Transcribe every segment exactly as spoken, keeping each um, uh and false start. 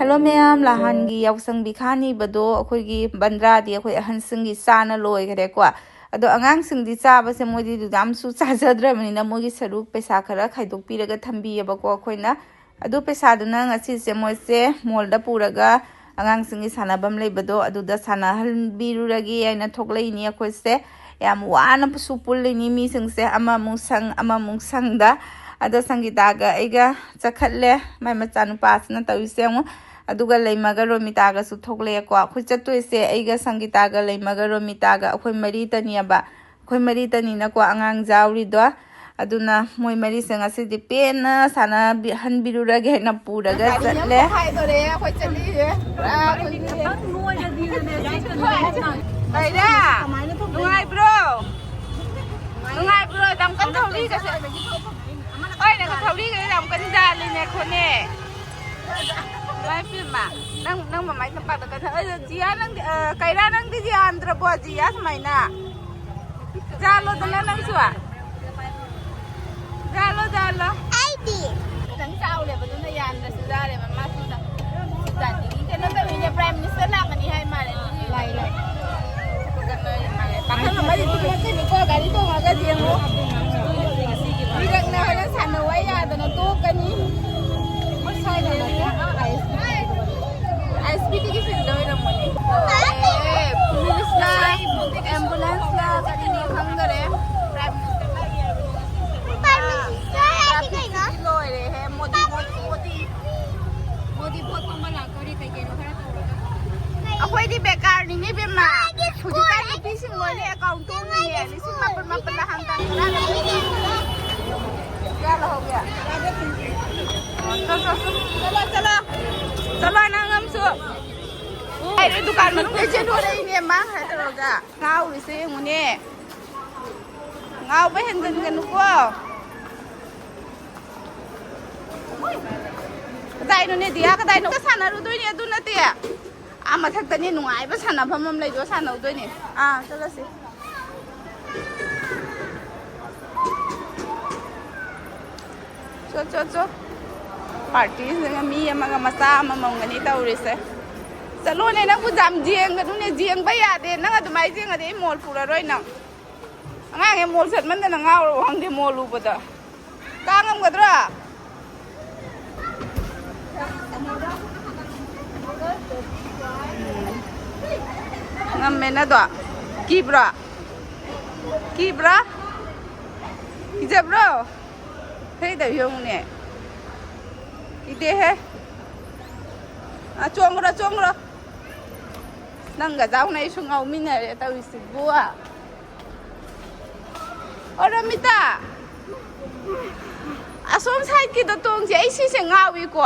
Hello ꯃꯌꯥꯝ, ꯅꯍꯥꯟꯒꯤ ꯌꯥꯎꯁꯪ ꯕꯤꯈꯥ ꯅꯤꯕꯗꯣ ꯑꯩꯈꯣꯏꯒꯤ ꯕꯟꯗ꯭ꯔꯥꯗꯤ ꯑꯩꯈꯣꯏ ꯑꯍꯟꯁꯤꯡꯒꯤ ꯆꯥꯅ ꯂꯣꯏꯈ꯭ꯔꯦꯀꯣ꯫ ꯑꯗꯣ ꯑꯉꯥꯡꯁꯤꯡꯗꯤ ꯆꯥꯕꯁꯦ ꯃꯣꯏꯗꯤ ꯌꯥꯝꯁꯨ ꯆꯥꯖꯗ꯭ꯔꯕꯅꯤꯅ ꯃꯣꯏꯒꯤ ꯁꯔꯨꯛ ꯄꯩꯁꯥ ꯈꯔ ꯈꯥꯏꯗꯣꯛꯄꯤꯔꯒ ꯊꯝꯕꯤꯌꯦꯕꯀꯣ ꯑꯩꯈꯣꯏꯅ꯫ ꯑꯗꯨ ꯄꯩꯁꯥꯗꯨꯅ ꯉꯁꯤꯁꯦ ꯃꯣꯏꯁꯦ ꯃꯣꯜꯗ ꯄꯨꯔꯒ ꯑꯉꯥꯡꯁꯤꯡꯒꯤ ꯁꯥꯟꯅꯐꯝ ꯂꯩꯕꯗꯣ ꯑꯗꯨꯗ ꯁꯥꯟꯅꯍꯟꯕꯤꯔꯨꯔꯒꯦ ꯍꯥꯏꯅ ꯊꯣꯛꯂꯛꯏꯅꯤ ꯑꯩꯈꯣꯏꯁꯦ꯫ ꯌꯥꯝ ꯋꯥꯅꯁꯨ ꯄꯨꯜꯂꯤꯅꯤ ꯃꯤꯁꯤꯡꯁꯦ, ꯑꯃꯃꯨꯛ ꯁꯪ ꯑꯃꯃꯨꯛ ꯁꯪꯗ꯫ ꯑꯗ ꯁꯪꯒꯤꯇꯥꯒ ꯑꯩꯒ ꯆꯠꯈꯠꯂꯦ꯫ ꯃꯥꯏ ꯃꯆꯥꯅꯨꯄꯥꯁꯤꯅ ꯇꯧꯔꯤꯁꯦ ꯌꯦꯡꯉꯨ꯫ ꯑꯗꯨꯒ ꯂꯩꯃꯒ ꯔꯣꯃꯤꯇꯥꯒꯁꯨ ꯊꯣꯛꯂꯛꯑꯦꯀꯣ꯫ ꯑꯩꯈꯣꯏ ꯆꯠꯇꯣꯏꯁꯦ ꯑꯩꯒ ꯁꯪꯒꯤꯇꯥꯒ ꯂꯩꯃꯒ ꯔꯣꯃꯤꯇꯥꯒ ꯑꯩꯈꯣꯏ ꯃꯔꯤꯇꯅꯦꯕ꯫ ꯑꯩꯈꯣꯏ ꯃꯔꯤꯇꯅꯤꯅꯀꯣ ꯑꯉꯥꯡ ꯌꯥꯎꯔꯤꯗꯣ꯫ ꯑꯗꯨꯅ ꯃꯣꯏ ꯃꯔꯤꯁꯦ ꯉꯁꯤꯗꯤ ꯄꯦꯟꯅ ꯁꯥꯟꯅꯍꯟꯕꯤꯔꯨꯔꯒꯦ ꯍꯥꯏꯅ ꯄꯨꯔꯒ ꯆꯠꯂꯦ꯫ ꯍꯥꯏꯗꯣꯔꯦ ꯑꯩꯈꯣꯏ ꯆꯠꯂꯤꯁꯦ꯫ ꯄꯨꯔꯥ ꯑꯩꯈꯣꯏꯒꯤ ꯀꯩꯔꯥ? ꯅꯨꯡꯉꯥꯏꯕ꯭ꯔꯣ? ꯅꯨꯡꯉꯥꯏꯕ꯭ꯔꯣ? ꯌꯥꯝ ꯀꯟꯅ ꯊꯧꯔꯤꯒꯁꯦ꯫ ꯍꯣꯏꯅꯦ, ꯊꯧꯔꯤꯒꯁꯦ ꯌꯥꯝ ꯀꯟꯅ ꯌꯥꯜꯂꯤꯅꯦ ꯈꯣꯠꯅꯦ꯫ ꯏꯃꯥ ꯏꯄꯦꯝꯃ, ꯅꯪ, ꯅꯪ ꯃꯃꯥꯏ ꯇꯝꯄꯥꯛꯇ ꯀꯟꯅ-, ꯑ, ꯖꯤꯌꯥ, ꯅꯪꯗꯤ, ꯑ, ꯀꯩꯔꯥ, ꯅꯪꯗꯤ ꯌꯥꯟꯗ꯭ꯔꯕꯣ ꯖꯤꯌꯥ ꯁꯨꯃꯥꯏꯅ? ꯌꯥꯜꯂꯣꯗꯅ ꯅꯪꯁꯨ꯫ ꯌꯥꯜꯂꯣ, ꯌꯥꯜꯂꯣ꯫ ꯑꯩꯗꯤ ꯈꯤꯇꯪ ꯆꯥꯎꯔꯦꯕ, ꯑꯗꯨꯅ ꯌꯥꯟꯗ꯭ꯔꯁꯨ ꯌꯥꯔꯦꯕ꯫ ꯃꯥꯁꯨ ꯖꯥꯇꯤꯒꯤ ꯀꯩꯅꯣ ꯇꯧꯔꯤꯅꯦ, Prime Minister ꯂꯥꯛꯀꯅꯤ ꯍꯥꯏ ꯃꯥꯜꯂꯦ꯫ ꯂꯥꯛꯑꯦ, ꯂꯥꯛꯑꯦ꯫ ꯄꯥꯈꯪ ꯑꯃꯗꯤ ꯊꯣꯛꯂꯛꯀꯅꯤꯀꯣ, ꯒꯥꯔꯤ ꯇꯣꯡꯉꯒꯗꯤ ꯌꯦꯡꯉꯣ꯫ ꯃꯤꯔꯛꯅ ꯍꯣꯔꯦꯟ ꯁꯥꯟꯅꯧ ꯍꯥꯏ ꯌꯥꯗꯅ ꯇꯣꯛꯀꯅꯤ꯫ ꯃꯣꯏ ꯁ꯭ꯋꯥꯏꯗ ꯑꯃꯨꯛ ISBT ꯒꯤ ꯐꯤꯜꯗ ꯑꯣꯏꯔꯝꯒꯅꯤ꯫ ꯑꯦ, ꯄꯨꯂꯤꯁꯂ, ambulance ꯂ ꯀꯔꯤꯅꯣ ꯈꯪꯗꯔꯦ꯫ Prime Minister ꯂ ꯌꯦꯡꯉꯣ꯫ Prime Minister ꯍꯥꯏꯗꯤ ꯀꯩꯅꯣ? Traffic ꯁꯤꯗꯤ ꯂꯣꯏꯔꯦꯍꯦ꯫ ꯃꯣꯗꯤ, ꯃꯣꯗꯤ, ꯃꯣꯗꯤ, ꯃꯣꯗꯤ ꯚꯣꯠ ꯈꯣꯝꯕ ꯂꯥꯛꯇꯣꯔꯦ, ꯀꯩ ꯀꯩꯅꯣ ꯈꯔ ꯇꯧꯔꯒ꯫ ꯑꯩꯈꯣꯏꯗꯤ ꯕꯦꯀꯥꯔꯅꯤꯅꯦ ꯏꯕꯦꯝꯃ꯫ ꯍꯧꯖꯤꯛꯀꯥꯟ ꯅꯨꯄꯤꯁꯤꯡ ꯂꯣꯏꯅ account ꯇꯣꯡꯉꯤꯌꯦ꯫ ꯂꯤꯁꯤꯡ ꯃꯥꯄꯟ ꯃꯥꯄꯟꯗ ꯍꯥꯟ ꯇꯥꯡ ꯇꯔꯥꯗ ꯄꯤꯔꯤꯌꯦ꯫ ꯀꯌꯥ ꯂꯧꯍꯧꯒꯦ? ꯑꯣ, ꯆꯠꯂꯣ, ꯆꯠꯂꯣ꯫ ꯆꯠꯂꯣ, ꯆꯠꯂꯣ꯫ ꯆꯠꯂꯣ, ꯅꯪ ꯑꯃꯁꯨ꯫ ꯍꯥꯏꯔꯦ, ꯗꯨꯀꯥꯟ ꯃꯅꯨꯡꯗ ꯆꯦꯟꯊꯣꯔꯛꯏꯅꯦ ꯃꯥ ꯍꯥꯏꯔꯒ꯫ ꯉꯥꯎꯔꯤꯁꯦ ꯌꯦꯡꯉꯨꯅꯦ꯫ ꯉꯥꯎꯕ ꯍꯦꯟꯖꯟꯒꯅꯨꯀꯣ꯫ ꯀꯗꯥꯏꯅꯣꯅꯦ ꯗꯤꯌꯥ, ꯀꯗꯥꯏꯅꯣ? ꯁꯥꯟꯅꯔꯨꯗꯣꯏꯅꯦ ꯑꯗꯨ ꯅꯠꯇꯦ꯫ ꯑꯥ ꯃꯊꯛꯇꯅꯦ ꯅꯨꯡꯉꯥꯏꯕ ꯁꯥꯟꯅꯐꯝ ꯑꯃ ꯂꯩꯗꯣ ꯁꯥꯟꯅꯧꯗꯣꯏꯅꯦ꯫ ꯑꯥ, ꯆꯠꯂꯁꯤ꯫ ꯆꯣ, ꯆꯣ, ꯆꯣ꯫ ꯄꯥꯔꯇꯤꯁꯤꯅ ꯃꯤ ꯑꯃꯒ ꯃꯆꯥ ꯑꯃꯃꯝꯒꯅꯤ ꯇꯧꯔꯤꯁꯦ꯫ ꯆꯠꯂꯣꯅꯦ, ꯅꯪꯕꯨ ꯌꯥꯝ ꯌꯦꯡꯒꯅꯨꯅꯦ, ꯌꯦꯡꯕ ꯌꯥꯗꯦ꯫ ꯅꯪ ꯑꯗꯨꯃꯥꯏꯅ ꯌꯦꯡꯉꯗꯤ ꯑꯩ ꯃꯣꯜ ꯄꯨꯔꯔꯣꯏ ꯅꯪ꯫ ꯑꯉꯥꯡꯁꯦ ꯃꯣꯜ ꯁꯠꯃꯟꯗꯅ ꯉꯥꯎꯔꯕ ꯈꯪꯗꯦ ꯃꯣꯜ ꯎꯕꯗ꯫ ꯀꯥ ꯉꯝꯒꯗ꯭ꯔꯥ? ꯎꯝ꯫ ꯉꯝꯃꯦꯅꯗꯣ꯫ ꯀꯤꯕ꯭ꯔꯣ? ꯀꯤꯕ꯭ꯔꯥ? ꯀꯤꯖꯕ꯭ꯔꯣ? ꯀꯩꯗꯧ ꯌꯦꯡꯉꯨꯅꯦ꯫ ꯀꯤꯗꯦꯍꯦ꯫ ꯑ, ꯆꯣꯡꯈ꯭ꯔꯣ, ꯆꯣꯡꯈ꯭ꯔꯣ꯫ ꯅꯪꯒ ꯆꯥꯎꯅ ꯑꯩꯁꯨ ꯉꯥꯎꯃꯤꯟꯅꯔꯦ ꯇꯧꯔꯤꯁꯤꯕꯨ꯫ ꯑꯣ, ꯔꯣꯃꯤꯇꯥ꯫ ꯑꯁꯣꯝ ꯁꯥꯏꯠꯀꯤꯗꯣ ꯇꯣꯡꯁꯦ꯫ ꯑꯩ ꯁꯤꯁꯦ ꯉꯥꯎꯏꯀꯣ꯫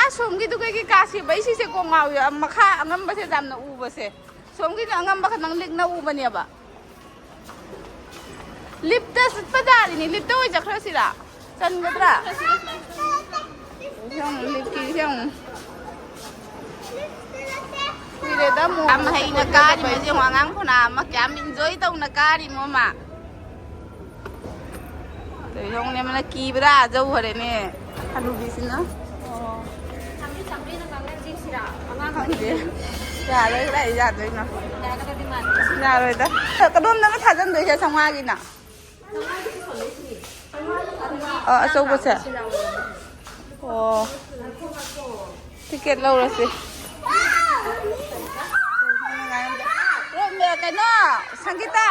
ꯑꯁꯣꯝꯒꯤꯗꯨ ꯀꯩꯒꯤ ꯀꯥꯁꯤꯕ? ꯑꯩ ꯁꯤꯁꯦ ꯀꯣꯛ ꯉꯥꯎꯏ꯫ ꯃꯈꯥ ꯑꯉꯝꯕꯁꯦ ꯌꯥꯝꯅ ꯎꯕꯁꯦ꯫ ꯁꯣꯝꯒꯤꯗꯤ ꯑꯉꯝꯕ ꯈꯛꯇꯪ ꯂꯤꯛꯅ ꯎꯕꯅꯦꯕ꯫ ꯂꯤꯞꯇ ꯆꯠꯄ ꯇꯥꯔꯤꯅꯤ꯫ ꯂꯤꯞꯇ ꯑꯣꯏ ꯆꯠꯈ꯭ꯔꯁꯤꯔꯥ? ꯆꯟꯒꯗ꯭ꯔꯥ? ꯌꯦꯡꯉꯨ, ꯂꯤꯞꯀꯤꯁꯦ ꯌꯦꯡꯉꯨ꯫ ꯀꯨꯏꯔꯦꯗ ꯑꯃꯨꯛ ꯌꯥꯝ ꯍꯩꯅ ꯀꯥꯔꯤꯕꯁꯦ ꯌꯦꯡꯉꯨ, ꯑꯉꯥꯡ ꯐꯅꯥ ꯑꯃ ꯀꯌꯥꯝ enjoy ꯇꯧꯅ ꯀꯥꯔꯤꯃꯣ ꯃꯥ꯫ ꯀꯩꯗꯧꯅꯦ ꯑꯃꯅ ꯀꯤꯕꯗ ꯑꯥ ꯌꯧꯈꯔꯦꯅꯦ꯫ ꯍꯅꯨꯕꯤꯁꯤꯅ꯫ ꯈꯪꯗꯦ꯫ ꯌꯥꯔꯣꯏ, ꯀꯗꯥꯏ ꯌꯥꯗꯣꯏꯅꯣ? ꯌꯥꯔꯣꯏꯗ꯫ ꯀꯗꯣꯝꯗꯅꯣ ꯊꯥꯖꯟꯗꯣꯏꯁꯦ ꯆꯥꯝꯃꯉꯥꯒꯤꯅ? ꯑ, ꯑꯆꯧꯕꯁꯦ? ꯑꯣ꯫ ꯇꯤꯀꯦꯠ ꯂꯧꯔꯁꯤ꯫ ꯀꯩꯅꯣ, ꯁꯪꯒꯤꯇꯥ꯫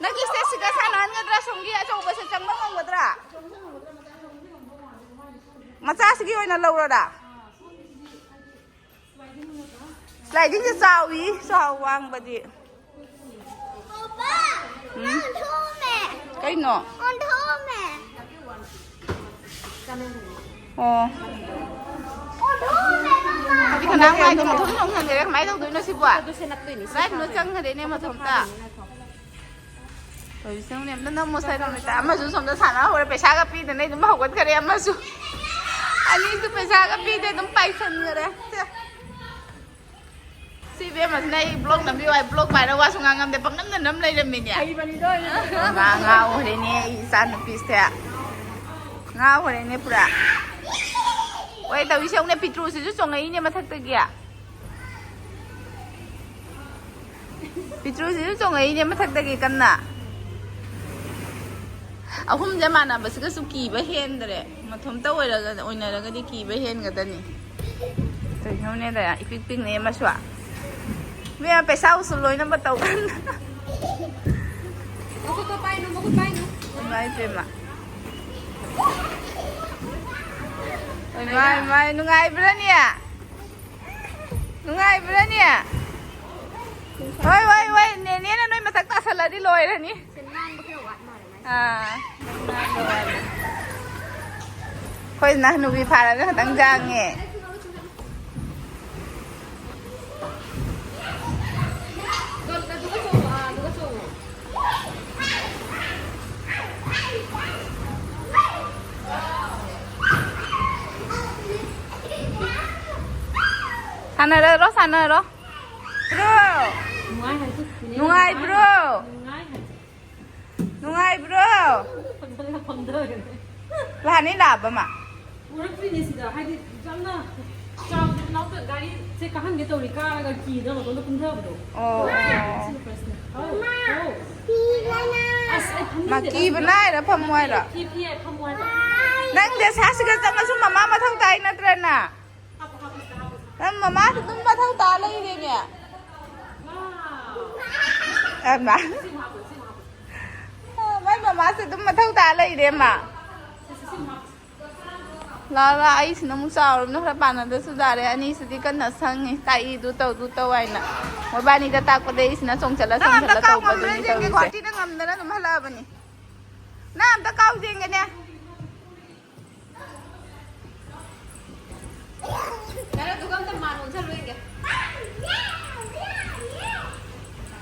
ꯅꯪꯒꯤ ꯁꯦꯠꯁꯤꯒ ꯁꯥꯟꯅꯍꯟꯒꯗ꯭ꯔꯥ? ꯁꯣꯝꯒꯤ ꯑꯆꯧꯕꯁꯦ ꯆꯪꯕ ꯉꯝꯒꯗ꯭ꯔꯥ? ꯃꯆꯥꯁꯤꯒꯤ ꯑꯣꯏꯅ ꯂꯧꯔꯣꯔꯥ? ꯁ꯭ꯂꯥꯏꯗꯤꯡꯁꯦ ꯆꯥꯎꯏ, ꯆꯥꯎ ꯋꯥꯡꯕꯗꯤ꯫ ꯎꯝ? ꯀꯩꯅꯣ? ꯑꯣ꯫ ꯍꯧꯖꯤꯛ ꯀꯅꯥ ꯅꯨꯡꯉꯥꯏꯇꯦ? ꯃꯊꯣꯝ ꯊꯣꯝ ꯊꯝꯖꯔꯦ꯫ ꯀꯃꯥꯏꯅ ꯇꯧꯗꯣꯏꯅꯣ ꯁꯤꯕꯣ? ꯀꯗꯥꯏꯗꯅꯣ ꯆꯪꯈ꯭ꯔꯦꯅꯦ ꯃꯊꯣꯝꯇ꯫ ꯇꯧꯔꯤꯁꯦ ꯌꯦꯡꯉꯨꯅꯦ, ꯑꯝꯇ ꯅꯝꯃꯣ ꯁ꯭ꯋꯥꯏꯗ ꯑꯝꯇ꯫ ꯑꯃꯁꯨ ꯁꯣꯝꯗ ꯁꯥꯟꯅ ꯍꯧꯔꯦ, ꯄꯩꯁꯥꯒ ꯄꯤꯗꯅ ꯑꯗꯨꯝ ꯍꯧꯒꯠꯈꯔꯦ ꯑꯃꯁꯨ꯫ ꯑꯅꯤꯁꯨ ꯄꯩꯁꯥꯒ ꯄꯤꯗꯦ, ꯑꯗꯨꯝ ꯄꯥꯏꯁꯟꯈꯔꯦ꯫ ꯁꯦ꯫ ꯁꯤ ꯏꯕꯦꯝꯃꯁꯤꯅ ꯑꯩ vlog ꯅꯝꯕꯤꯌꯨ ꯍꯥꯏ, vlog ꯄꯥꯏꯔ ꯋꯥꯁꯨ ꯉꯥꯡꯉꯝꯗꯦ, ꯄꯪꯅꯝꯗ ꯅꯝ ꯂꯩꯔꯝꯃꯤꯅꯦ꯫ ꯍꯩꯕꯅꯤꯗꯣ ꯑꯩꯅ꯫ ꯃꯥ ꯉꯥꯎꯈ꯭ꯔꯦꯅꯦ ꯑꯩ ꯏꯆꯥ ꯅꯨꯄꯤꯁꯦ꯫ ꯉꯥ ꯍꯣꯔꯦꯟꯅꯦ ꯄꯨꯔꯥ꯫ ꯍꯣꯏ, ꯇꯧꯔꯤꯁꯦ ꯌꯦꯡꯉꯨꯅꯦ, ꯄꯤꯇ꯭ꯔꯨꯁꯤꯁꯨ ꯆꯣꯡꯉꯛꯏꯅꯦ ꯃꯊꯛꯇꯒꯤ꯫ ꯄꯤꯇ꯭ꯔꯨꯁꯤꯁꯨ ꯆꯣꯡꯉꯛꯏꯅꯦ ꯃꯊꯛꯇꯒꯤ ꯀꯟꯅ꯫ ꯑꯍꯨꯝꯁꯦ ꯃꯥꯟꯅꯕꯁꯤꯒꯁꯨ ꯀꯤꯕ ꯍꯦꯟꯗ꯭ꯔꯦ꯫ ꯃꯊꯣꯝꯇ ꯑꯣꯏꯔꯒ, ꯑꯣꯏꯅꯔꯒꯗꯤ ꯀꯤꯕ ꯍꯦꯟꯒꯗꯅꯤ꯫ ꯀꯩꯅꯣꯅꯦꯗ, ꯏꯄꯤꯛ ꯄꯤꯛꯅꯦ ꯑꯃꯁꯨ꯫ ꯃꯤ ꯄꯩꯁꯥ ꯎꯁꯨꯜ ꯂꯣꯏꯅꯕ ꯇꯧ ꯀꯥꯟꯗ꯫ ꯃꯈꯨꯠꯇꯣ ꯄꯥꯏꯅꯨ, ꯃꯈꯨꯠ ꯄꯥꯏꯅꯨ꯫ ꯏꯃꯥ ꯏꯄꯦꯝꯃ꯫ ꯏꯃꯥ, ꯏꯃꯥ, ꯅꯨꯡꯉꯥꯏꯕ꯭ꯔꯥꯅꯦ? ꯅꯨꯡꯉꯥꯏꯕ꯭ꯔꯥꯅꯦ? ꯍꯣꯏ, ꯍꯣꯏ, ꯍꯣꯏ, ꯅꯦꯅꯦꯅ ꯅꯣꯏ ꯃꯊꯛ ꯇꯥꯁꯜꯂꯗꯤ ꯂꯣꯏꯔꯅꯤ꯫ ꯑꯥ, ꯑꯩꯈꯣꯏ ꯅꯍꯥꯟ ꯅꯨꯄꯤ ꯐꯥꯔꯒ ꯈꯇꯪ ꯌꯥꯡꯉꯦ꯫ ꯁꯥꯟꯅꯔꯔꯣ, ꯁꯥꯟꯅꯔꯣ꯫ ꯕ꯭ꯔꯣ! ꯅꯨꯡꯉꯥꯏ ꯍꯥꯏꯁꯤ ꯁꯤꯅꯦ꯫ ꯅꯨꯡꯉꯥꯏꯕ꯭ꯔꯣ? ꯅꯨꯡꯉꯥꯏ ꯍꯥꯏꯁꯤ꯫ ꯅꯨꯡꯉꯥꯏꯕ꯭ꯔꯣ? ꯐꯝꯗꯔꯒ ꯐꯝꯗꯔꯒꯅꯦ꯫ ꯂꯥꯛꯑꯅꯤ ꯂꯥꯛꯑꯕ ꯃꯥ? ꯎꯔꯛꯇ꯭ꯔꯤꯅꯦ ꯁꯤꯗ, ꯍꯥꯏꯗꯤ ꯌꯥꯝꯅ ꯆꯥꯎꯗ ꯅꯥꯎꯗ ꯒꯥꯔꯤꯁꯦ ꯀꯥꯍꯟꯒꯦ ꯇꯧꯔꯤ, ꯀꯥꯔꯒ ꯀꯤꯗꯅ ꯃꯇꯣꯝꯗ ꯀꯨꯝꯊꯕꯗꯣ꯫ ꯑꯣ, ꯑꯣ꯫ ꯁꯤꯅ first ꯅꯦ꯫ ꯑꯧ, ꯑꯧ꯫ ꯑꯁ, ꯑꯩ ꯐꯝꯅꯤꯡꯗꯦꯗ ꯃꯥ ꯀꯤꯕ ꯁꯤꯗ꯫ ꯅꯥꯏꯔ ꯐꯝꯃꯨ ꯍꯥꯏꯔꯣ? ꯐꯤ, ꯐꯤ ꯍꯥꯏ ꯐꯝꯃꯨ ꯍꯥꯏꯕ꯫ ꯅꯪ ꯗꯦꯁꯥꯁꯤꯒ ꯆꯪꯉꯁꯨ ꯃꯃꯥ ꯃꯊꯧ ꯇꯥꯏ ꯅꯠꯇ꯭ꯔꯅ? ꯅꯪ ꯃꯃꯥꯁꯨ ꯑꯗꯨꯝ ꯃꯊꯧ ꯇꯥ ꯂꯩꯔꯦꯅꯦ꯫ ꯑꯃ꯫ ꯃꯥꯏ ꯃꯃꯥꯁꯨ ꯑꯗꯨꯝ ꯃꯊꯧ ꯇꯥ ꯂꯩꯔꯦ, ꯑꯃ꯫ ꯂꯥ, ꯂꯥ, ꯑꯩꯁꯤꯅ ꯑꯃꯨꯛ ꯆꯥꯎꯔꯕꯅꯤꯅ ꯈꯔ ꯄꯥꯟꯅꯗ꯭ꯔꯁꯨ ꯌꯥꯔꯦ꯫ ꯑꯅꯤꯁꯤꯗꯤ ꯀꯟꯅ ꯁꯪꯉꯤ꯫ ꯇꯥꯛꯏ, ꯑꯗꯨ ꯇꯧ, ꯑꯗꯨ ꯇꯧ ꯍꯥꯏꯅ꯫ ꯃꯣꯏꯕꯥꯅꯤꯗ ꯇꯥꯛꯄꯗ ꯑꯩꯁꯤꯅ ꯆꯣꯡꯆꯠꯂ, ꯅꯪ ꯑꯝꯇ ꯆꯣꯡꯆꯠꯂ ꯀꯥꯎ ꯇꯧꯕꯗꯨꯅꯤ ꯉꯝꯗ꯭ꯔꯦ ꯌꯦꯡꯒꯦ, ꯇꯧꯔꯤꯁꯦ꯫ ꯒꯨꯍꯥꯇꯤꯗ ꯉꯝꯗꯅ ꯑꯗꯨꯝ ꯍꯜꯂꯛꯑꯕꯅꯤ꯫ ꯅꯪ ꯑꯝꯇ ꯀꯥꯎ ꯌꯦꯡꯒꯦꯅꯦ꯫ ꯀꯩꯅꯣꯗꯨꯒ ꯑꯝꯇ ꯃꯥꯟ ꯑꯣꯟꯁꯜꯂꯨ ꯌꯦꯡꯒꯦ꯫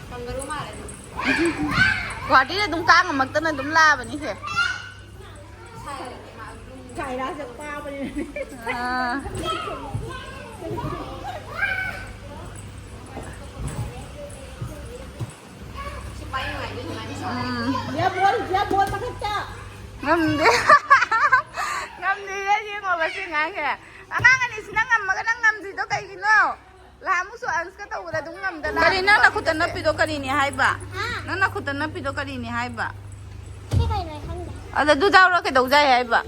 ꯀꯪꯒꯔꯨ ꯃꯥꯜꯂꯦ ꯑꯗꯨ꯫ ꯒꯨꯍꯥꯇꯤꯗ ꯑꯗꯨꯝ ꯀꯥ ꯉꯝꯃꯛꯇꯅ ꯑꯗꯨꯝ ꯂꯥꯛꯑꯕꯅꯤꯁꯦ꯫ ꯀꯥꯏꯔꯥꯁꯦ ꯄꯥꯕꯅꯤꯅꯅꯦ꯫ ꯑꯥ꯫ ꯁꯤ ꯄꯥꯏ ꯅꯨꯡꯉꯥꯏꯅꯤ ꯁꯨꯃꯥꯏꯅ ꯁꯥꯟꯅꯔꯗꯤ꯫ ꯎꯝ꯫ ꯌꯥ ꯕꯣꯜ, ꯌꯥ ꯕꯣꯜ ꯃꯊꯛꯇ꯫ ꯉꯝꯗꯦ꯫ ꯉꯥꯡꯉꯦ꯫ ꯑꯉꯥꯡ ꯑꯅꯤꯁꯤꯅ ꯉꯝꯃꯒ ꯅꯪ ꯉꯝꯗ꯭ꯔꯤꯗꯣ ꯀꯩꯒꯤꯅꯣ? ꯂꯥꯃꯨꯁꯨ ꯑꯪꯁꯀ ꯇꯧꯕꯗ ꯑꯗꯨꯝ ꯉꯝꯗ ꯂꯥꯛꯑꯦ꯫ ꯀꯔꯤ, ꯅꯪ ꯅꯈꯨꯠꯇ ꯅꯞꯄꯤꯗꯣ ꯀꯔꯤꯅꯤ ꯍꯥꯏꯕ? ꯍꯥ? ꯅꯪ ꯅꯈꯨꯠꯇ ꯅꯞꯄꯤꯗꯣ ꯀꯔꯤꯅꯤ ꯍꯥꯏꯕ? ꯁꯤ ꯀꯩꯅꯣ ꯑꯩ ꯈꯪꯗꯦ꯫ ꯑꯗ ꯑꯗꯨ ꯌꯥꯎꯔ ꯀꯩꯗꯧꯖꯥꯏ ꯍꯥꯏꯕ?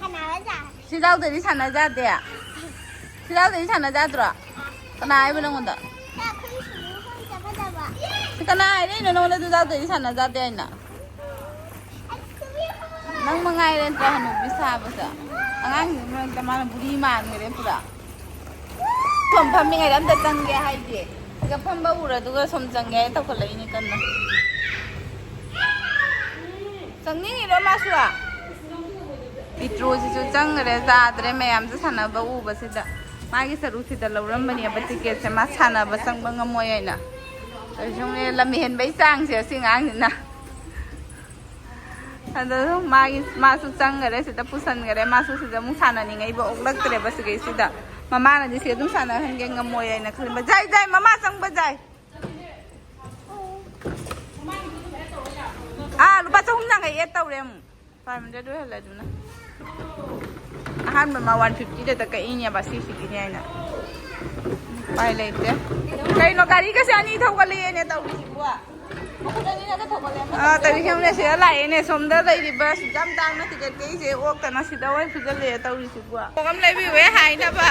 ꯁꯥꯟꯅꯕ ꯖꯥꯠ꯫ ꯁꯤ ꯌꯥꯎꯗꯗꯤ ꯁꯥꯟꯅꯖꯥꯗꯦ? ꯁꯤ ꯌꯥꯎꯗꯗꯤ ꯁꯥꯟꯅꯖꯥꯗ꯭ꯔꯣ? ꯀꯅꯥ ꯍꯥꯏꯕ ꯅꯪꯉꯣꯟꯗ? ꯁꯤ ꯑꯩꯈꯣꯏ ꯁ꯭ꯀꯨꯜ ꯆꯠꯀꯗꯕ꯫ ꯁꯤ ꯀꯅꯥ ꯍꯥꯏꯔꯛꯏꯅꯣ ꯅꯉꯣꯟꯗ ꯑꯗꯨ ꯌꯥꯎꯗꯗꯤ ꯁꯥꯟꯅꯖꯥꯗꯦ ꯍꯥꯏꯅ? ꯅꯪ ꯃꯉꯥꯏꯔꯦ ꯅꯠꯇ꯭ꯔꯥ ꯍꯅꯨꯕꯤ ꯁꯥꯕꯁꯦ? ꯑꯉꯥꯡꯁꯤꯡ ꯃꯔꯛꯇ ꯃꯥꯅ ꯕꯨꯔꯤ ꯃꯥꯟꯈ꯭ꯔꯦ ꯄꯨꯔꯥ꯫ ꯁꯣꯝ ꯐꯝꯃꯤꯉꯩꯗ ꯑꯝꯇ ꯆꯪꯒꯦ ꯍꯥꯏꯗꯦ꯫ ꯁꯤꯗ ꯐꯝꯕ ꯎꯔ ꯑꯗꯨꯒ ꯁꯣꯝ ꯆꯪꯒꯦ ꯍꯥꯏꯅ ꯇꯧꯈꯠꯂꯛꯏꯅꯦ ꯀꯟꯅ꯫ ꯆꯪꯅꯤꯡꯉꯤꯔꯣ ꯃꯥꯁꯨ? ꯄꯤꯇ꯭ꯔꯨꯁꯤꯁꯨ ꯆꯪꯈ꯭ꯔꯦ, ꯌꯥꯗ꯭ꯔꯦ ꯃꯌꯥꯝꯁꯦ ꯁꯥꯟꯅꯕ ꯎꯕꯁꯤꯗ꯫ ꯃꯥꯒꯤ ꯁꯔꯨꯛꯁꯤꯗ ꯂꯧꯔꯝꯕꯅꯦꯕ ꯇꯤꯀꯦꯠꯁꯦ, ꯃꯥ ꯁꯥꯟꯅꯕ ꯆꯪꯕ ꯉꯝꯃꯣꯏ ꯍꯥꯏꯅ꯫ ꯀꯩꯁꯨꯅꯦ, ꯂꯝ ꯍꯦꯟꯕꯩ ꯆꯥꯡꯁꯦ ꯑꯁꯤ ꯑꯉꯥꯡꯁꯤꯅ꯫ ꯑꯗꯣ ꯃꯥꯒꯤ, ꯃꯥꯁꯨ ꯆꯪꯈꯔꯦ, ꯁꯤꯗ ꯄꯨꯁꯟꯈꯔꯦ꯫ ꯃꯥꯁꯨ ꯁꯤꯗ ꯑꯃꯨꯛ ꯁꯥꯟꯅꯅꯤꯡꯉꯛꯏꯕ ꯑꯣꯛꯂꯛꯇ꯭ꯔꯦꯕ ꯁꯤꯒꯩꯁꯤꯗ꯫ ꯃꯃꯥꯅꯗꯤ ꯁꯤ ꯑꯗꯨꯝ ꯁꯥꯟꯅꯍꯟꯒꯦ ꯉꯝꯃꯣꯏ ꯍꯥꯏꯅ ꯈꯟꯕ꯫ ꯖꯥꯏ, ꯖꯥꯏ, ꯃꯃꯥ ꯆꯪꯕ ꯖꯥꯏ꯫ ꯑꯥ, ꯂꯨꯄꯥ ꯆꯍꯨꯝ ꯌꯥꯡꯈꯩ add ꯇꯧꯔꯦ ꯑꯃꯨꯛ꯫ Five hundred ꯑꯣꯏꯍꯜꯂꯦ ꯑꯗꯨꯅ꯫ ꯑꯍꯥꯟꯕ ꯃꯥ one fiftyꯗ ꯀꯛꯏꯅꯦꯕ ꯁꯤꯁꯤꯒꯤꯅꯦ ꯍꯥꯏꯅ꯫ ꯎꯄꯥꯏ ꯂꯩꯇꯦ꯫ ꯀꯩꯅꯣ, ꯒꯥꯔꯤꯒꯁꯦ ꯑꯅꯤ ꯊꯧꯒꯠꯂꯛꯑꯦꯅꯦ ꯇꯧꯔꯤꯁꯤꯕꯣ꯫ ꯃꯈꯨꯠ ꯑꯅꯤꯅꯒ ꯊꯧꯒꯠꯂꯛꯑꯦ꯫ ꯑꯥ, ꯇꯧꯔꯤꯁꯦ ꯌꯦꯡꯉꯨꯅꯦ, ꯁꯤꯗ ꯂꯥꯛꯑꯦꯅꯦ꯫ ꯁꯣꯝꯗ ꯂꯩꯔꯤꯕ ꯑꯁꯨꯛ ꯌꯥꯝ ꯇꯥꯡꯅ ꯇꯤꯀꯦꯠ ꯀꯛꯏꯁꯦ ꯑꯣꯛꯇꯅ ꯁꯤꯗ ꯑꯣꯏꯅ ꯐꯨꯖꯜꯂꯛꯑꯦ ꯇꯧꯔꯤꯁꯤꯕꯣ꯫ ꯊꯨꯝꯃꯣꯛ ꯑꯃ ꯂꯩꯕꯤꯌꯨꯍꯦ ꯍꯥꯏꯅꯕ꯫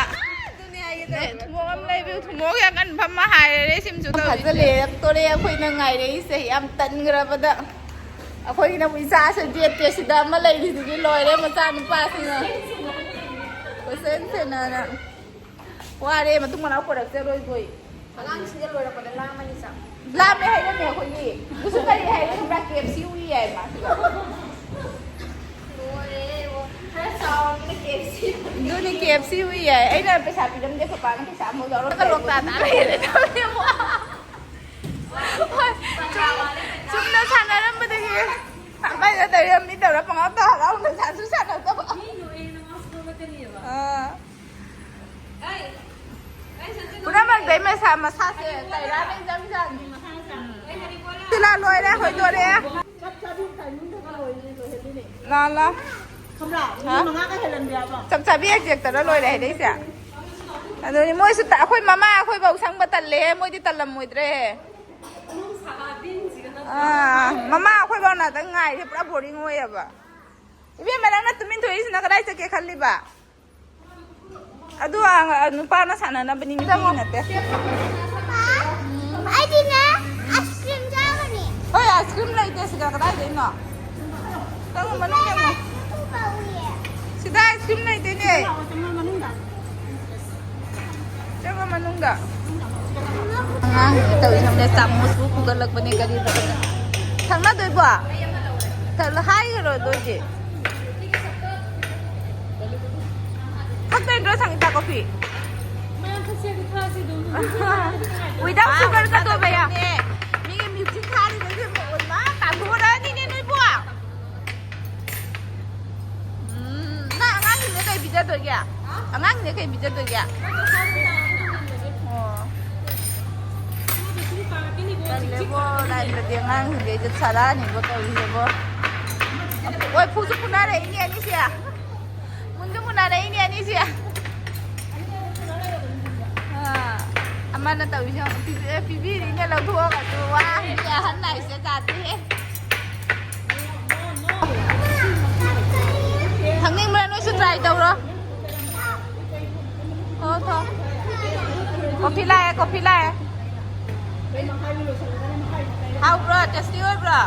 ꯊꯨꯝꯃꯣꯛ ꯑꯃ ꯂꯩꯕꯤꯌꯨ꯫ ꯊꯨꯝꯃꯣꯛ ꯌꯥꯝ ꯀꯟ ꯐꯝꯃ ꯍꯥꯏꯔꯦ ꯁꯤꯝꯁꯨ ꯇꯧꯔꯤꯁꯦ꯫ ꯐꯥꯖꯤꯜꯂꯛꯑꯦ, ꯇꯣꯔꯦ ꯑꯩꯈꯣꯏꯅ ꯉꯥꯏꯔꯛꯏꯁꯦ ꯌꯥꯝ ꯇꯟꯈ꯭ꯔꯕꯗ꯫ ꯑꯩꯈꯣꯏꯒꯤꯅ ꯑꯃꯨꯛ ꯏꯆꯥꯁꯦ ꯗꯦꯠ ꯇꯦꯁꯤꯗ ꯑꯃ ꯂꯩꯔꯤꯗꯨꯗꯤ ꯂꯣꯏꯔꯦ, ꯃꯆꯥ ꯅꯨꯄꯥꯁꯤꯅ ꯀꯣꯏꯆꯦꯟ ꯆꯦꯟꯅꯅ꯫ ꯋꯥꯔꯦ, ꯃꯇꯨꯡ ꯃꯅꯥꯎ ꯄꯨꯔꯛꯆꯔꯣꯏꯗꯣꯏ꯫ ꯑꯉꯥꯡꯁꯤꯡꯁꯦ ꯂꯣꯏꯔꯛꯄꯗ ꯂꯥꯝꯃꯅꯤ ꯆꯥꯛ꯫ ꯂꯥꯝꯃꯦ ꯍꯥꯏꯔꯝꯃꯦ ꯑꯩꯈꯣꯏꯒꯤ꯫ ꯑꯗꯨꯁꯨ ꯀꯔꯤ ꯍꯥꯏꯔꯦ ꯈꯪꯕ꯭ꯔꯥ? KFC ꯎꯏ ꯍꯥꯏ ꯃꯥꯁꯤꯒ꯫ ꯂꯣꯏꯔꯦ, ꯑꯣ, ꯈꯔ ꯆꯥꯎꯔꯕꯅꯤꯅ KFC꯫ ꯑꯗꯨꯅꯤ, KFC ꯎꯏ ꯍꯥꯏ꯫ ꯑꯩꯅ ꯄꯩꯁꯥ ꯄꯤꯔꯝꯗꯦ, ꯄꯄꯥꯅ ꯄꯩꯁꯥ ꯑꯃꯨꯛ ꯂꯧꯔ ꯂꯣꯛꯇꯥꯛ ꯇꯥ ꯂꯩꯔꯦ ꯇꯧꯔꯤꯁꯦ꯫ ꯍꯣꯏ, ꯆꯨꯝ-, ꯆꯨꯝꯅ ꯁꯥꯟꯅꯔꯝꯕꯗꯒꯤ ꯑꯃꯗ ꯇꯧꯔ ꯃꯤ ꯇꯧꯔ ꯄꯪꯉꯥꯎ ꯇꯧ ꯍꯔꯥꯎꯅ ꯁꯥꯁꯨ ꯁꯥꯟꯅꯗꯕ꯫ ꯑꯥ꯫ ꯄꯨꯝꯅꯃꯛꯇꯩ ꯃꯁꯥ, ꯃꯁꯥꯁꯦ ꯀꯩꯔꯥꯅ ꯏꯆꯝ ꯆꯝꯃꯤ꯫ ꯁꯤꯂꯥ ꯂꯣꯏꯔꯦ, ꯍꯣꯏꯗꯣꯔꯦ꯫ ꯂꯥ, ꯂꯥ꯫ ꯈꯪꯕ꯭ꯔꯥ? ꯍꯥ? ꯃꯤ ꯃꯉꯥꯒ ꯍꯦꯜꯍꯟꯕ ꯌꯥꯕ꯭ꯔꯣ? ꯆꯞ ꯆꯥꯕꯤ ꯍꯦꯛ ꯆꯦꯛꯇꯅ ꯂꯣꯏꯔꯦ ꯍꯥꯏꯗꯩꯁꯦ꯫ ꯑꯗꯨꯅꯤ ꯃꯣꯏꯁꯨ ꯇ-, ꯑꯩꯈꯣꯏ ꯃꯃꯥ ꯑꯩꯈꯣꯏꯐꯧ ꯁꯪꯕ ꯇꯜꯂꯦ, ꯃꯣꯏꯗꯤ ꯇꯜꯂꯝꯃꯣꯏꯗ꯭ꯔꯦ꯫ ꯑꯥ, ꯃꯃꯥ ꯑꯩꯈꯣꯏꯐꯧ ꯉꯥꯛꯇꯪ ꯉꯥꯏꯔꯦ, ꯄꯨꯔꯥ ꯕꯣꯔꯤꯡ ꯑꯣꯏꯌꯦꯕ꯫ ꯏꯕꯦꯝꯃ, ꯅꯪꯅ ꯇꯨꯃꯤꯟ ꯊꯣꯛꯏꯁꯤꯅ ꯀꯗꯥꯏ ꯆꯠꯀꯦ ꯈꯜꯂꯤꯕ? ꯑꯗꯨ ꯑ-, ꯅꯨꯄꯥꯅ ꯁꯥꯟꯅꯅꯕꯅꯤ, ꯅꯨꯄꯤꯒꯤ ꯅꯠꯇꯦ꯫ ꯑꯩꯗꯤꯅꯦ, ice cream ꯆꯥꯒꯅꯤ꯫ ꯍꯣꯏ, ice cream ꯂꯩꯇꯦ ꯁꯤꯗ, ꯀꯗꯥꯏꯗꯩꯅꯣ? ꯆꯪꯉꯣ, ꯃꯅꯨꯡ ꯆꯪꯉꯣ꯫ ꯁꯤꯗ ice cream ꯂꯩꯇꯦꯅꯦ꯫ ꯆꯪꯉꯣ ꯃꯅꯨꯡꯗ꯫ ꯑꯉꯥꯡꯁꯤꯡꯁꯦ ꯇꯧꯔꯤꯁꯦ ꯌꯦꯡꯉꯨꯅꯦ, ꯆꯥꯃꯨꯁꯄꯨ ꯄꯨꯒꯠꯂꯛꯄꯅꯦ ꯒꯥꯔꯤꯗ꯫ ꯊꯛꯅꯗꯣꯏꯕꯣ? ꯊꯛꯂ-, ꯍꯥꯏꯈ꯭ꯔꯣ ꯑꯗꯨ ꯑꯣꯏꯗꯤ꯫ ꯊꯛꯇꯣꯏ ꯅꯠꯇ꯭ꯔꯣ ꯁꯪꯒꯤꯇꯥ coffee? Without sugar ꯀꯗꯧꯕ ꯌꯥ? ꯃꯤꯒꯤ music ꯊꯥꯔꯤꯕꯁꯦ ꯃꯥ ꯇꯥꯟꯊꯣꯔꯛꯑꯅꯤꯅꯦ ꯅꯣꯏꯕꯣ꯫ ꯎꯝ, ꯅꯪ ꯑꯉꯥꯡꯁꯤꯡꯗ ꯀꯩ ꯄꯤꯖꯗꯣꯏꯒꯦ? ꯑꯉꯥꯡꯁꯤꯡꯗ ꯀꯩ ꯄꯤꯖꯗꯣꯏꯒꯦ? ꯑꯣ꯫ ꯇꯜꯂꯦꯕꯣ, ꯂꯥꯏꯟꯗꯗꯤ ꯑꯉꯥꯡꯁꯤꯡꯗꯤ ꯑꯩꯁꯦ ꯁꯥꯔꯛꯑꯅꯤꯕꯣ ꯇꯧꯔꯤꯁꯦꯕꯣ꯫ ꯍꯣꯏ, ꯐꯨꯁꯨ ꯐꯨꯅꯔꯛꯏꯅꯦ ꯑꯅꯤꯁꯦ꯫ ꯃꯨꯟꯁꯨ ꯃꯨꯟꯅꯔꯛꯏꯅꯦ ꯑꯅꯤꯁꯦ꯫ ꯑꯥ, ꯑꯃꯅ ꯇꯧꯔꯤꯁꯦ ꯌꯦꯡꯉꯨ, ꯄꯤꯕꯤ-, ꯄꯤꯕꯤꯔꯤꯅꯦ ꯂꯧꯊꯣꯛꯑꯒꯁꯨ꯫ ꯋꯥ, ꯃꯤ ꯑꯍꯟ ꯍꯥꯏꯁꯦ ꯖꯥꯠ ꯅꯠꯇꯦꯍꯦ꯫ ꯊꯛꯅꯤꯡꯕ꯭ꯔꯥ? ꯅꯣꯏꯁꯨ try ꯇꯧꯔꯣ꯫ ꯊꯣ, ꯊꯣ꯫ Coffee ꯂꯥꯛꯑꯦ, coffee ꯂꯥꯛꯑꯦ꯫ ꯍꯥꯎꯕ꯭ꯔꯣ? Tasty ꯑꯣꯏꯕ꯭ꯔꯣ?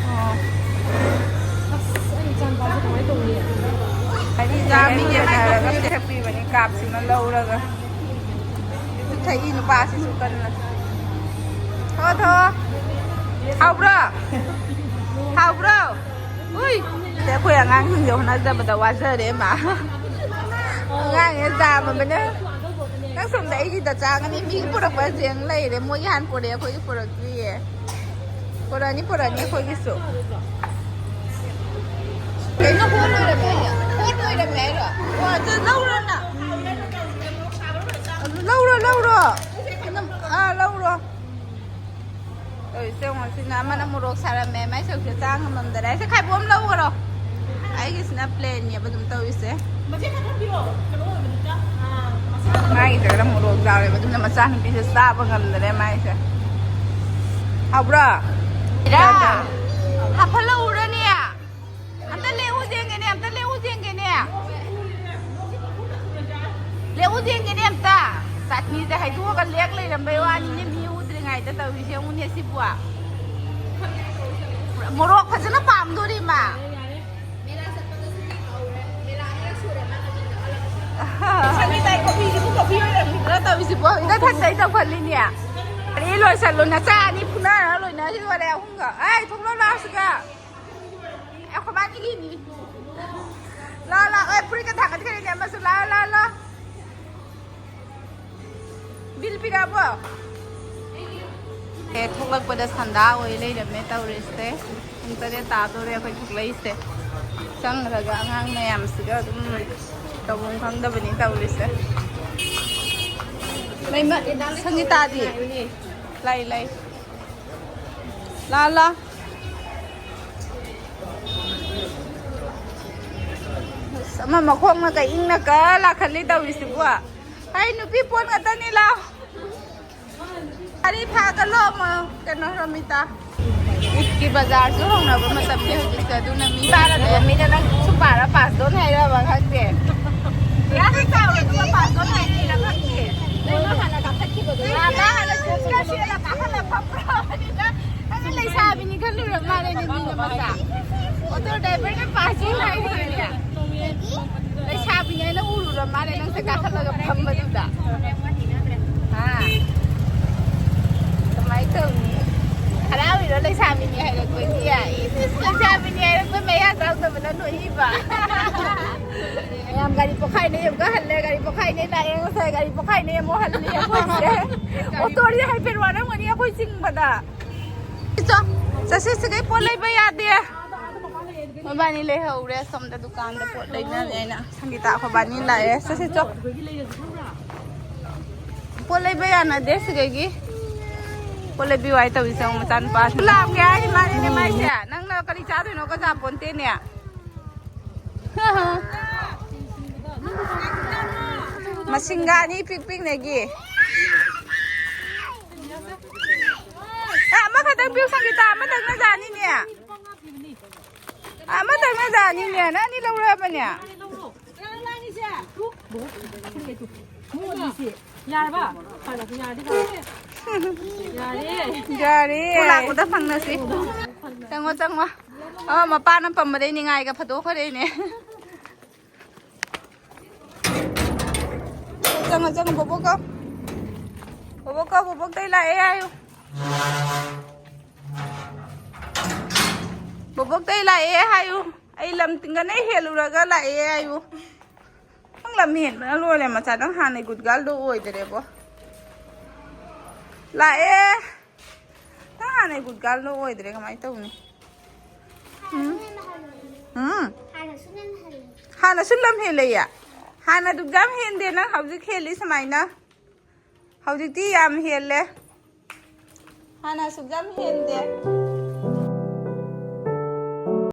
ꯑꯣ꯫ ꯆꯥ ꯃꯤꯅꯦ ꯍꯥꯏꯔꯒ ꯄꯤꯔꯛꯄꯤꯕꯅꯤ, ꯀꯥꯞꯁꯤꯃ ꯂꯧꯔꯒ꯫ ꯊꯛꯏ ꯅꯨꯄꯥꯁꯤꯁꯨ ꯀꯟꯅ꯫ ꯊꯣ, ꯊꯣ꯫ ꯍꯥꯎꯕ꯭ꯔꯣ? ꯍꯥꯎꯕ꯭ꯔꯣ? ꯎꯏ! ꯑꯩꯈꯣꯏ ꯑꯉꯥꯡꯁꯤꯡꯁꯦ ꯍꯣꯠꯅꯖꯕꯗ ꯋꯥꯖꯔꯦ, ꯃꯥ꯫ ꯑꯉꯥꯡꯁꯦ ꯌꯥꯝꯃꯕꯅꯦ꯫ ꯅꯪ ꯁꯣꯝꯗ ꯑꯩꯒꯤꯗ ꯆꯥꯒꯅꯤ꯫ ꯃꯤꯒꯤ ꯄꯨꯔꯛꯄꯁꯦ ꯂꯩꯔꯦ꯫ ꯃꯣꯏꯒꯤ ꯍꯥꯟꯅ ꯄꯨꯔꯛꯑꯦ, ꯑꯩꯈꯣꯏꯒꯤ ꯄꯨꯔꯛꯇ꯭ꯔꯤꯌꯦ꯫ ꯄꯨꯔꯛꯑꯅꯤ, ꯄꯨꯔꯛꯑꯅꯤ ꯑꯩꯈꯣꯏꯒꯤꯁꯨ꯫ ꯀꯩꯅꯣ, ꯍꯣꯠ ꯂꯣꯏꯔꯝꯃꯦ ꯍꯥꯏꯔꯣ? ꯍꯣꯠ ꯂꯣꯏꯔꯝꯃꯦ ꯍꯥꯏꯔꯣ? ꯑꯣ, ꯑꯗꯨ ꯂꯧꯔꯣ ꯅꯪ꯫ ꯑꯗꯨ ꯑꯥ, ꯂꯧꯔꯣ꯫ ꯇꯧꯔꯤꯁꯦ ꯌꯦꯡꯉꯣ, ꯁꯤꯅ ꯑꯃꯅ ꯃꯣꯔꯣꯛ ꯁꯥꯔꯝꯃꯦ, ꯃꯥꯏ ꯁꯔꯨꯛꯁꯦ ꯆꯥ ꯉꯝꯃꯝꯗꯔꯦ꯫ ꯑꯩꯁꯦ ꯈꯥꯏꯕꯣꯝ ꯂꯧꯈ꯭ꯔꯣ꯫ ꯑꯩꯒꯤꯁꯤꯅ ꯄ꯭ꯂꯦꯟꯅꯦꯕ ꯑꯗꯨꯝ ꯇꯧꯔꯤꯁꯦ꯫ ꯃꯥꯒꯤꯗ ꯈꯔ ꯃꯣꯔꯣꯛ ꯆꯥꯎꯔꯦꯕ, ꯑꯗꯨꯅ ꯃꯆꯥꯅꯨꯄꯤꯁꯦ ꯆꯥꯕ ꯉꯝꯗꯔꯦ ꯃꯥꯏꯁꯦ꯫ ꯍꯥꯎꯕ꯭ꯔꯣ? ꯏꯔꯥ, ꯍꯥꯞꯐꯠꯂꯛꯎꯔꯅꯦ? ꯑꯝꯇ ꯂꯦꯛꯎ ꯌꯦꯡꯒꯦꯅꯦ, ꯑꯝꯇ ꯂꯦꯛꯎ ꯌꯦꯡꯒꯦꯅꯦ꯫ ꯂꯦꯛꯎ ꯌꯦꯡꯒꯦꯅꯦ ꯑꯝꯇ꯫ ꯆꯠꯅꯤꯁꯦ ꯍꯩꯗꯣꯛꯑꯒ ꯂꯦꯛ ꯂꯩꯔꯝꯕꯩ ꯋꯥꯅꯤꯅꯦ, ꯃꯤ ꯎꯗ꯭ꯔꯤꯉꯩꯗ ꯇꯧꯔꯤꯁꯦ ꯌꯦꯡꯉꯨꯅꯦ ꯁꯤꯕꯨ꯫ ꯃꯣꯔꯣꯛ ꯐꯖꯅ ꯄꯥꯝꯗꯣꯔꯤ ꯃꯥ꯫ ꯁꯪꯒꯤꯇꯥꯏ ꯀꯣꯐꯤꯁꯤꯕꯨ ꯀꯣꯐꯤ ꯑꯣꯏꯔꯝꯃꯤ꯫ ꯈꯔ ꯇꯧꯔꯤꯁꯤꯕꯨ ꯍꯧꯖꯤꯛꯇ ꯊꯛꯇꯩ ꯇꯧꯈꯠꯂꯤꯅꯦ꯫ ꯑꯗꯩ ꯂꯣꯏꯁꯜꯂꯨ, ꯅꯆꯥ ꯑꯅꯤ ꯐꯨꯅꯔ ꯂꯣꯏꯅꯔꯤ ꯂꯣꯏꯔꯦ ꯑꯍꯨꯝꯒ꯫ ꯑꯩ ꯊꯣꯛꯂꯛꯑꯣ ꯂꯥꯛꯑꯣ ꯁꯤꯗ꯫ ꯑꯩꯈꯣꯏ ꯃꯥꯅꯤꯒꯤꯅꯤ꯫ ꯂꯥ, ꯂꯥ, ꯑꯦ, ꯐꯨꯔꯤꯠꯀ ꯊꯥꯡꯒꯠꯈ꯭ꯔꯦꯅꯦ ꯑꯃꯁꯨ꯫ ꯂꯥ, ꯂꯥ, ꯂꯥ꯫ ꯕꯤꯜ ꯄꯤꯔꯛꯑꯕꯣ? ꯑꯦ, ꯊꯣꯛꯂꯛꯄꯗ ꯁꯟꯗꯥ ꯑꯣꯏ ꯂꯩꯔꯝꯃꯦ ꯇꯧꯔꯤꯁꯦ꯫ ꯄꯨꯡ ꯇꯔꯦꯠ ꯇꯥꯗꯣꯔꯦ ꯑꯩꯈꯣꯏ ꯊꯣꯛꯂꯛꯏꯁꯦ꯫ ꯆꯪꯈ꯭ꯔꯒ ꯑꯉꯥꯡ ꯃꯌꯥꯝꯁꯤꯒ ꯑꯗꯨꯝ ꯇꯧꯐꯝ ꯈꯪꯗꯕꯅꯤ ꯇꯧꯔꯤꯁꯦ꯫ ꯂꯩꯃ-, ꯁꯪꯒꯤꯇꯥꯗꯤ? ꯂꯩ, ꯂꯩ꯫ ꯂꯥ, ꯂꯥ꯫ ꯑꯁ, ꯑꯃ ꯃꯈꯣꯡꯅ ꯀꯩ ꯏꯪꯅ ꯀ ꯂꯥꯛꯈꯠꯂꯤ ꯇꯧꯔꯤꯁꯤꯕꯣ꯫ ꯑꯩ ꯅꯨꯄꯤ ꯄꯣꯠ ꯉꯥꯛꯇꯅꯤ, ꯂꯥꯎ꯫ ꯒꯥꯔꯤ ꯐꯥꯒꯠꯂꯣ, ꯑꯃ ꯀꯩꯅꯣ, ꯔꯣꯃꯤꯇꯥ꯫ ꯏꯗꯀꯤ ꯕꯖꯥꯔꯁꯨ ꯍꯧꯅꯕ ꯃꯇꯝꯅꯤ ꯍꯧꯖꯤꯛꯁꯦ, ꯑꯗꯨꯅ ꯃꯤ ꯄꯥꯔ ꯂꯩꯔꯝꯃꯤꯅ ꯅꯪ ꯁꯨꯝ ꯄꯥꯔ ꯄꯥꯁ ꯇꯧꯅꯤ ꯍꯥꯏꯔꯕ ꯈꯪꯗꯦ꯫ ꯌꯥꯝ ꯆꯥꯎꯔꯦ, ꯑꯗꯨꯒ ꯄꯥꯁ ꯇꯧꯅꯤ ꯍꯥꯏꯔꯤꯔ ꯈꯪꯗꯦ꯫ ꯅꯪꯅ ꯍꯥꯟꯅ ꯀꯥꯈꯠꯈꯤꯕꯗꯣ꯫ ꯃꯥ ꯃꯥ ꯍꯥꯟꯅ ꯆꯦꯟꯁꯤꯜꯂꯛꯑꯦ꯫ ꯀꯥꯈꯠꯂ ꯐꯝꯈ꯭ꯔꯕꯅꯤꯅ꯫ ꯅꯪ ꯂꯩꯁꯥꯕꯤꯅꯤ ꯈꯜꯂꯨꯔ ꯃꯥꯜꯂꯦ ꯅꯪꯗꯤ ꯅꯃꯁꯥ꯫ ꯑꯣꯇꯣ ꯗ꯭ꯔꯥꯏꯚꯔꯅ ꯄꯥꯁ ꯇꯧ ꯍꯥꯏꯔꯤꯅꯦ꯫ ꯂꯩꯁꯥꯕꯤꯅꯤ ꯍꯥꯏꯅ ꯎꯔꯨꯔ ꯃꯥꯜꯂꯦ ꯅꯪꯁꯦ ꯀꯥꯈꯠꯂꯒ ꯐꯝꯕꯗꯨꯗ꯫ ꯍꯥ? ꯀꯃꯥꯏꯅ ꯇꯧꯅꯤ? ꯍꯔꯥꯎꯔꯤꯔꯣ ꯂꯩꯁꯥꯕꯤꯅꯤ ꯍꯥꯏꯔꯛꯄꯒꯤ? ꯏꯁ, ꯏꯁ, ꯂꯩꯁꯥꯕꯤꯅꯤ ꯍꯥꯏꯔꯛꯄ ꯃꯌꯥ ꯆꯥꯎꯗꯕꯅ ꯅꯣꯛꯏꯕ꯫ ꯃꯌꯥꯝ ꯒꯥꯔꯤ ꯄꯣꯈꯥꯏꯅꯩ ꯑꯃꯨꯛꯀ ꯍꯜꯂꯦ, ꯒꯥꯔꯤ ꯄꯣꯈꯥꯏꯅꯩ ꯂꯥꯛꯑꯦ, ꯉꯁꯥꯏ ꯒꯥꯔꯤ ꯄꯣꯈꯥꯏꯅꯩ ꯑꯃꯨꯛ ꯍꯜꯂꯦ ꯑꯩꯈꯣꯏꯁꯦ꯫ ꯑꯣꯇꯣꯗꯤ ꯍꯥꯏꯐꯦꯠ ꯋꯥꯔꯝꯒꯅꯤ ꯑꯩꯈꯣꯏ ꯆꯤꯡꯕꯗ꯫ ꯆꯣ, ꯆꯠꯁꯤ, ꯁꯤꯗꯩ ꯄꯣꯠ ꯂꯩꯕ ꯌꯥꯗꯦ꯫ ꯃꯕꯥꯅꯤ ꯂꯩꯍꯧꯔꯦ ꯁꯣꯝꯗ ꯗꯨꯀꯥꯟꯗ ꯄꯣꯠ ꯂꯩꯅꯔꯦ ꯍꯥꯏꯅ꯫ ꯁꯪꯒꯤꯇꯥ ꯑꯩꯈꯣꯏꯕꯥꯅꯤ ꯂꯥꯛꯑꯦ꯫ ꯆꯠꯁꯤ, ꯆꯣ꯫ ꯄꯣꯠ ꯂꯩꯕ ꯌꯥꯅꯗꯦ ꯁꯤꯗꯒꯤ꯫ ꯄꯣꯠ ꯂꯩꯕꯤꯌꯨ ꯍꯥꯏ ꯇꯧꯔꯤꯁꯦ ꯑꯃꯨꯛ ꯃꯆꯥꯅꯨꯄꯥꯁꯤꯅ꯫ ꯂꯥꯛꯀꯦ ꯍꯥꯏꯔꯤ ꯃꯥꯅꯤꯅꯦ ꯃꯥꯏꯁꯦ꯫ ꯅꯪꯅ ꯀꯔꯤ ꯆꯥꯗꯣꯏꯅꯣ ꯀꯖꯥ ꯄꯣꯟꯇꯦꯅꯦ꯫ ꯃꯁꯤꯡꯒ ꯑꯅꯤ ꯄꯤꯛ ꯄꯤꯛꯅꯒꯤ꯫ ꯑꯦ, ꯑꯃꯈꯛꯇꯪ ꯄꯤꯌꯨ ꯁꯪꯒꯤꯇꯥ, ꯑꯃꯇꯪꯅ ꯌꯥꯅꯤꯅꯦ꯫ ꯑꯃꯇꯪꯅ ꯌꯥꯅꯤꯅꯦ꯫ ꯅꯪ ꯑꯅꯤ ꯂꯧꯔꯕꯅꯦ? ꯌꯥꯔꯕ? ꯐꯔꯦ, ꯌꯥꯔꯗꯤ ꯐꯔꯦ꯫ ꯌꯥꯔꯦ꯫ ꯌꯥꯔꯦ꯫ ꯂꯥꯛꯄꯗ ꯐꯪꯅꯁꯤ꯫ ꯆꯪꯉꯣ, ꯆꯪꯉꯣ꯫ ꯑ, ꯃꯄꯥꯅ ꯄꯝꯕꯗꯩ ꯅꯤꯡꯉꯥꯏꯒ ꯐꯗꯣꯛꯈ꯭ꯔꯦꯅꯦ꯫ ꯆꯪꯉꯣ, ꯆꯪꯉꯣ, ꯕꯣꯕꯣꯛ ꯀꯧ꯫ ꯕꯣꯕꯣꯛ ꯀꯧ, ꯕꯣꯕꯣꯛꯇꯩ ꯂꯥꯛꯑꯦ ꯍꯥꯏꯌꯨ꯫ ꯕꯣꯕꯣꯛꯇꯩ ꯂꯥꯛꯑꯦ ꯍꯥꯏꯌꯨ꯫ ꯑꯩ ꯂꯝ ꯇꯤꯡꯒꯅ ꯍꯦꯜꯂꯨꯔꯒ ꯂꯥꯛꯑꯦ ꯍꯥꯏꯌꯨ꯫ ꯅꯪ ꯂꯝ ꯍꯦꯟꯕꯅ ꯂꯣꯏꯔꯦ ꯃꯆꯥ꯫ ꯅꯪ ꯍꯥꯟꯅꯩ good girlꯗꯣ ꯑꯣꯏꯗ꯭ꯔꯦꯕꯣ꯫ ꯂꯥꯛꯑꯦ꯫ ꯅꯪ ꯍꯥꯟꯅꯩ good girlꯗꯣ ꯑꯣꯏꯗ꯭ꯔꯦ꯫ ꯀꯃꯥꯏꯅ ꯇꯧꯅꯤ? ꯎꯝ? ꯎꯝ? ꯍꯥꯟꯅꯁꯨ ꯂꯝ ꯍꯦꯜꯂꯦꯌꯦ? ꯍꯥꯟꯅ ꯑꯗꯨꯛ ꯌꯥꯝ ꯍꯦꯟꯗꯦ, ꯅꯪ ꯍꯧꯖꯤꯛ ꯍꯦꯜꯂꯤ ꯁꯨꯃꯥꯏꯅ꯫ ꯍꯧꯖꯤꯛꯇꯤ ꯌꯥꯝ ꯍꯦꯜꯂꯦ꯫ ꯍꯥꯟꯅ ꯑꯁꯨꯛ ꯌꯥꯝ ꯍꯦꯟꯗꯦ꯫